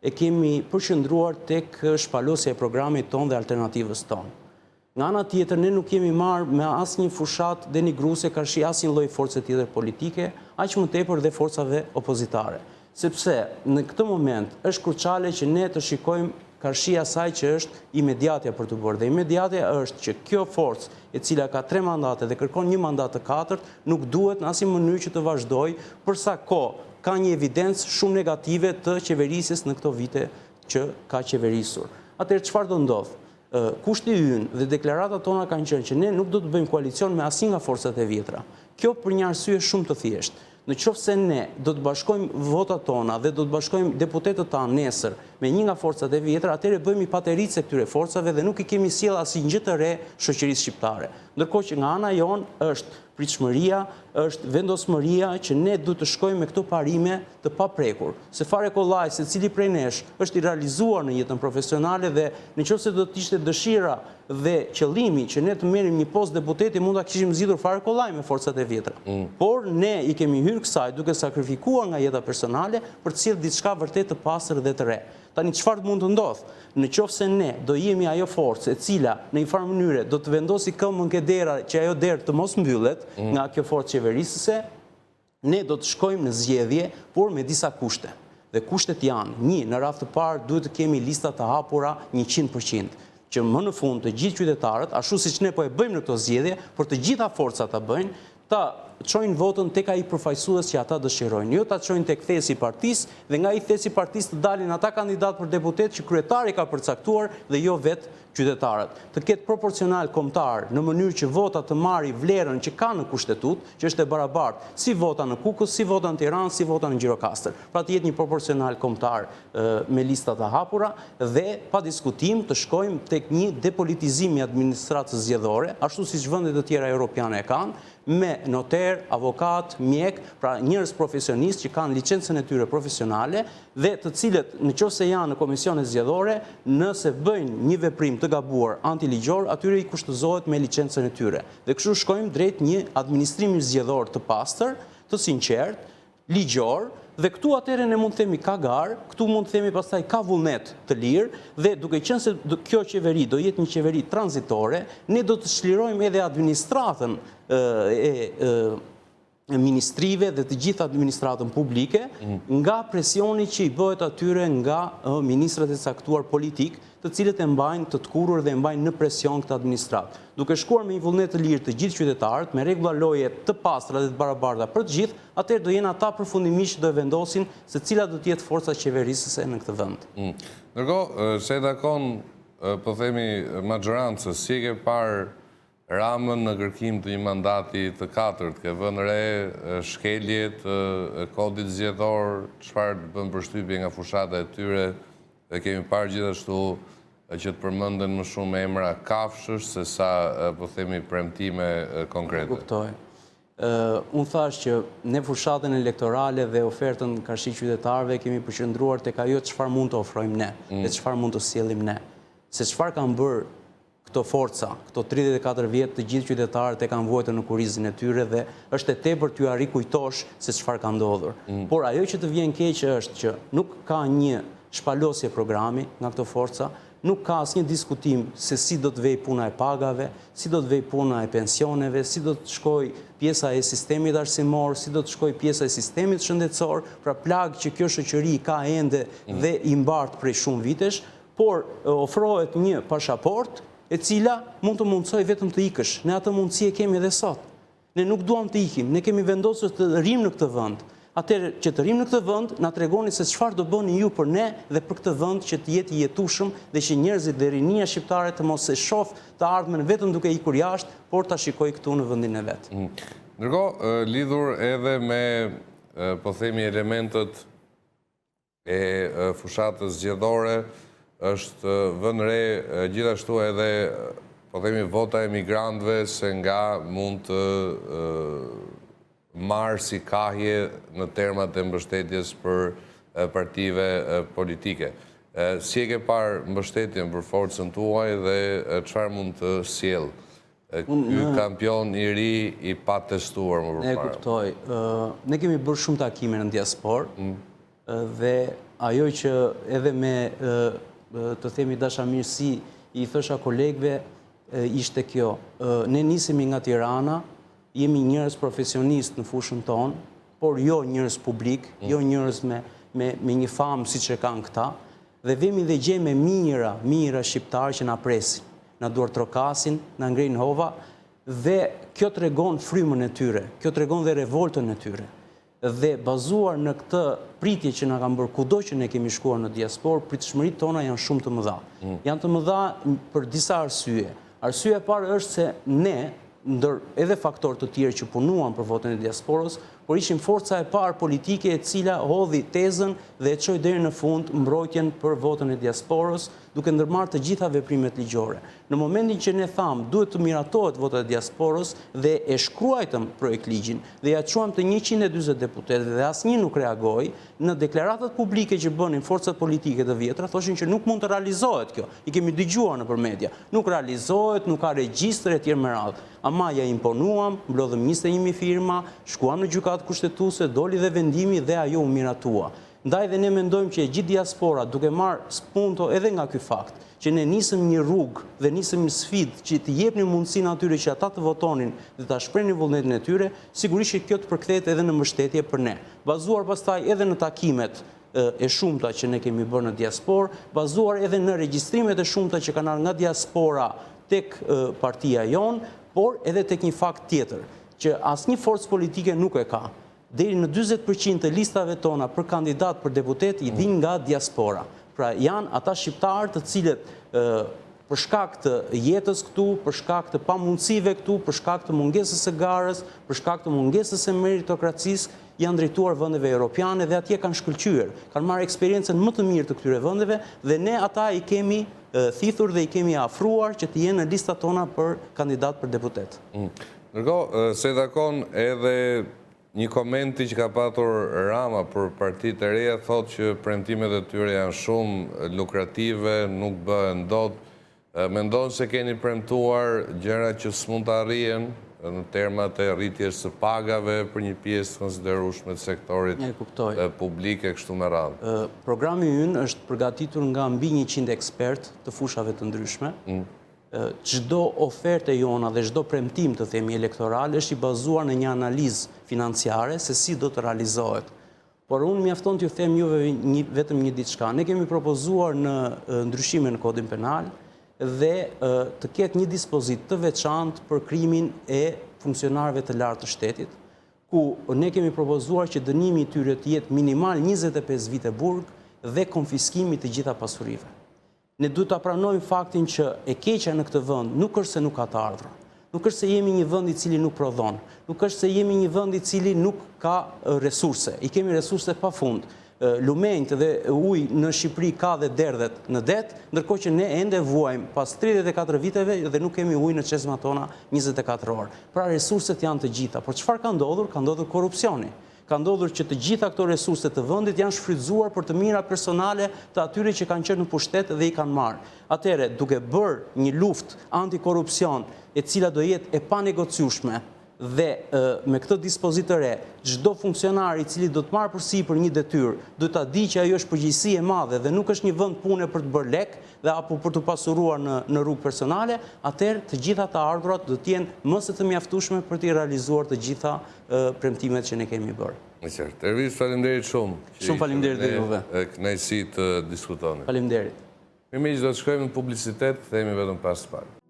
e kemi përqendruar tek shpalosja e programit tonë dhe alternativës tonë. Nga ana tjetër, ne nuk jemi marrë me asnjë fushatë denigruese karshi asnjë lloj force tjetër politike, aq më tepër dhe forcave opozitare. Sepse në këtë moment është kruciale që ne të shikojmë karshi asaj që është imediatja për të bërë. Dhe imediatja është që kjo forcë e cila ka tre mandate dhe kërkon një mandat të katërt, nuk duhet në asnjë mënyrë që të vazhdojë për sa kohë ka një evidencë shumë negative të qeverisjes në këto vite që ka qeverisur. Atëherë çfarë do ndodhë? Kushti ynë dhe deklaratat tona kanë qenë që ne nuk do të bëjmë koalicion me asnjë nga forcat e vjetra. Kjo për një arsye shumë të thjeshtë. Në qoftë se ne do të bashkojmë votat tona dhe do të bashkojmë deputetët tanë nesër me një nga forcat e vjetra, atëherë bëhemi patericë e këtyre forcave dhe nuk i kemi sjellë asnjë gjë të re shoqërisë shqiptare. Ndërkohë që nga ana jonë është pritshmëria, është vendosmëria që ne duhet të shkojmë me këto parime të paprekur. Se fare kollaj, secili prej nesh është i realizuar në jetën profesionale dhe në qoftë se do të ishte dëshira dhe qëllimi që ne të merrim një post deputeti, mund ta kishim zgjidhur fare kollaj me forcat e vjetra. Por ne i kemi hyrë kësaj duke sakrifikuar nga jeta personale për të sjellë diçka vërtet të pastër dhe të re. Tani çfarë mund të ndodhë? Në qoftë se ne do jemi ajo forcë e cila në një farë mënyre do të vendosi këmbën ke dera që ajo derë të mos mbyllet nga kjo forcë qeverisëse, ne do të shkojmë në zgjedhje, por me disa kushte. Dhe kushtet janë, një, në radhë të parë duhet të kemi lista të hapura 100%, që më në fund të gjithë qytetarët, ashtu siç ne po e bëjmë në këto zgjedhje, por të gjitha forcat ta bëjnë, ta çojnë votën tek ai përfaqësues që ata dëshirojnë, jo ta çojnë tek thesi i partisë dhe nga ai thesi i partisë të dalin ata kandidatë për deputet që kryetari ka përcaktuar dhe jo vetë qytetarët. Të ketë proporcional kombëtar në mënyrë që vota të marri vlerën që ka në Kushtetutë, që është e barabartë, si vota në Kukës, si vota në Tiranë, si vota në Gjirokastër. Pra të jetë një proporcional kombëtar me lista të hapura dhe pa diskutim të shkojmë tek një depolitizim i administratës zgjedhore, ashtu siç vendet e tjera europiane e kanë, me noter, avokat, mjek, pra njerëz profesionistë që kanë licencën e tyre profesionale dhe të cilët në qoftë se janë në komisione zgjedhore, nëse bëjnë një veprim të gabuar antiligjor, atyre i kushtëzohet me licencën e tyre. Dhe kështu shkojmë drejt një administrimi zgjedhor të pastër, të sinqertë, ligjor dhe këtu atëherë ne mund të themi ka garë, këtu mund të themi pastaj ka vullnet të lirë dhe duke qenë se kjo qeveri do jetë një qeveri tranzitore, ne do të çlirojmë edhe administratën e ministrive dhe të gjithë administratën publike nga presioni që i bëhet atyre nga ministrat e caktuar politikë, të cilët e mbajnë të tkurrur dhe e mbajnë në presion këtë administratë. Duke shkuar me një vullnet të lirë të gjithë qytetarët, me rregulla loje të pastra dhe të barabarta për të gjithë, atëherë do jenë ata përfundimisht që do e vendosin se cila do të jetë forca qeverisëse në këtë vend. Ndërkohë, sa i takon, po themi, maxhorancës, si e ke parë Ramën në kërkim të një mandati të katërt, ke vënë re shkelje të kodit zgjedhor, çfarë të bën përshtypje nga fushata e tyre dhe kemi parë gjithashtu që të përmenden më shumë emra kafshësh se sa po themi premtime konkrete. Kuptoj. Unë thashë që ne fushatën elektorale dhe ofertën karshi qytetarëve kemi përqendruar tek ajo çfarë mund të ofrojmë ne dhe çfarë mund të sjellim ne. Se çfarë kanë bërë këto forca, këto 34 vjet të gjithë qytetarët e kanë vuajtur në kurrizin e tyre dhe është e tepërt t'jua rikujtosh se çfarë ka ndodhur. Por ajo që të vjen keq është që nuk ka një shpalosje programi nga këto forca, nuk ka asnjë diskutim se si do të vejë puna e pagave, si do të vejë puna e pensioneve, si do të shkojë pjesa e sistemit arsimor, si do të shkojë pjesa e sistemit shëndetësor, pra plagë që kjo shoqëri ka ende dhe i mbart prej shumë vitesh, por ofrohet një pashaportë e cila mund të mundësojë vetëm të ikësh. Ne atë mundësi e kemi edhe sot. Ne nuk duam të ikim, ne kemi vendosur të rrim në këtë vend. Atëherë që të rrim në këtë vend, na tregoni se çfarë do bëni ju për ne dhe për këtë vend që të jetë i jetueshëm dhe që njerëzit dhe rinia shqiptare të mos e shohë të ardhmen vetëm duke ikur jashtë, por ta shikojë këtu në vendin e vet. Ndërkohë, lidhur edhe me, po themi, elementët e fushatës zgjedhore është vënë re gjithashtu edhe po themi vota e emigrantëve se nga mund të marrë si kahje në termat e mbështetjes për partive politike. Si e ke parë mbështetjen për forcën tuaj dhe çfarë mund të sjellë ky kampion i ri i patestuar më përpara? Ne kuptoj. Ne kemi bërë shumë takime në diasporë dhe Ajo që edhe me të themi dashamirësi i thosha kolegëve ishte kjo. Ne nisemi nga Tirana, jemi njerëz profesionistë në fushën tonë, por jo njerëz publik, mm. jo njerëz me me me një famë siç e kanë këta, dhe vemi dhe gjejmë mijëra, mijëra shqiptarë që na presin, na duartrokasin, na ngrejnë hova dhe kjo tregon frymën e tyre, kjo tregon dhe revoltën e tyre. Dhe bazuar në këtë pritje që na kanë bërë kudo që ne kemi shkuar në diasporë, pritshmëritë tona janë shumë të mëdha. Mm. Janë të mëdha për disa arsye. Arsyeja e parë është se ne, ndër edhe faktorë të tjerë që punuan për votën e diasporës, por ishim forca e parë politike e cila hodhi tezën dhe e çoi deri në fund mbrojtjen për votën e diasporës, duke ndërmarrë të gjitha veprimet ligjore. Në momentin që ne thamë duhet të miratohet vota e diasporës dhe e shkruajtëm projektligjin dhe ia çuam të 140 deputetëve dhe asnjë nuk reagoi, në deklaratat publike që bënin forcat politike të vjetra thoshin që nuk mund të realizohet kjo. I kemi dëgjuar nëpër media. Nuk realizohet, nuk ka regjistër e tjerë me radhë. Ama ia imponuam, mblodhëm 21.000 firma, shkuam në gjykatë kushtetuese, doli dhe vendimi dhe ajo u miratua. Ndaj dhe ne mendojmë që e gjithë diaspora, duke marrë spunto edhe nga ky fakt, që ne nisëm një rrugë dhe nisëm një sfidë që të jepnim mundësinë atyre që ata të votonin dhe ta shprehnin vullnetin e tyre, sigurisht që kjo të përkthehet edhe në mbështetje për ne. Bazuar pastaj edhe në takimet e shumta që ne kemi bërë në diasporë, bazuar edhe në regjistrimet e shumta që kanë ardhur nga diaspora tek partia jonë, por edhe tek një fakt tjetër, që asnjë forcë politike nuk e ka. Deri në 40% të listave tona për kandidatë për deputetë i vijnë nga diaspora. Pra janë ata shqiptarë të cilët për shkak të jetës këtu, për shkak të pamundësive këtu, për shkak të mungesës së garës, për shkak të mungesës së meritokracisë, janë drejtuar vendeve europiane dhe atje kanë shkëlqyer, kanë marrë eksperiencën më të mirë të këtyre vendeve dhe ne ata i kemi thithur dhe i kemi afruar që të jenë në listat tona për kandidatë për deputetë. Mm. Ndërkohë, sa i takon edhe një komenti që ka patur Rama për partitë e reja, thotë që premtimet e tyre janë shumë lukrative, nuk bëhen dot. Mendon se keni premtuar gjëra që s'mund të arrihen në termat e rritjes së pagave për një pjesë të konsiderueshme të sektorit publik e kështu me radhë. Programi ynë është përgatitur nga mbi 100 ekspertë të fushave të ndryshme. Mm. Çdo ofertë e jona dhe çdo premtim të themi elektoral është i bazuar në një analizë financiare se si do të realizohet. Por unë mjafton t'ju them juve një, vetëm një diçka. Ne kemi propozuar në ndryshime në kodin penal dhe të ketë një dispozitë të veçantë për krimin e funksionarëve të lartë të shtetit, ku ne kemi propozuar që dënimi i tyre të jetë minimal 25 vite burg dhe konfiskimi i të gjitha pasurive. Ne duhet ta pranojmë faktin që e keqja në këtë vend nuk është se nuk ka të ardhura. Nuk është se jemi një vend i cili nuk prodhon. Nuk është se jemi një vend i cili nuk ka resurse. I kemi resurse pa fund. Lumenjtë dhe ujë në Shqipëri ka dhe derdhet në det, ndërkohë që ne ende vuajmë pas 34 viteve dhe nuk kemi ujë në çezmat tona 24 orë. Pra resurset janë të gjitha. Por çfarë ka ndodhur? Ka ndodhur korrupsioni. Ka ndodhur që të gjitha këto resurse të vendit janë shfrytëzuar për të mira personale të atyre që kanë qenë në pushtet dhe i kanë marrë. Atëherë, duke bërë një luftë antikorrupsion e cila do jetë e panegociueshme dhe me këtë dispozitë të re, çdo funksionar i cili do të marrë përsipër një detyrë, duhet ta dijë që ajo është përgjegjësi e madhe dhe nuk është një vend pune për të bërë lekë dhe apo për t'u pasuruar në në rrugë personale, atëherë të gjitha të ardhurat do të jenë më se të mjaftueshme për t'i realizuar të gjitha premtimet që ne kemi bërë. E qartë. Ervis, faleminderit shumë. Shumë faleminderit dhe juve. Kënaqësi të diskutonim. Faleminderit. Mirë miq, do të shkojmë në publicitet, kthehemi vetëm pas pak.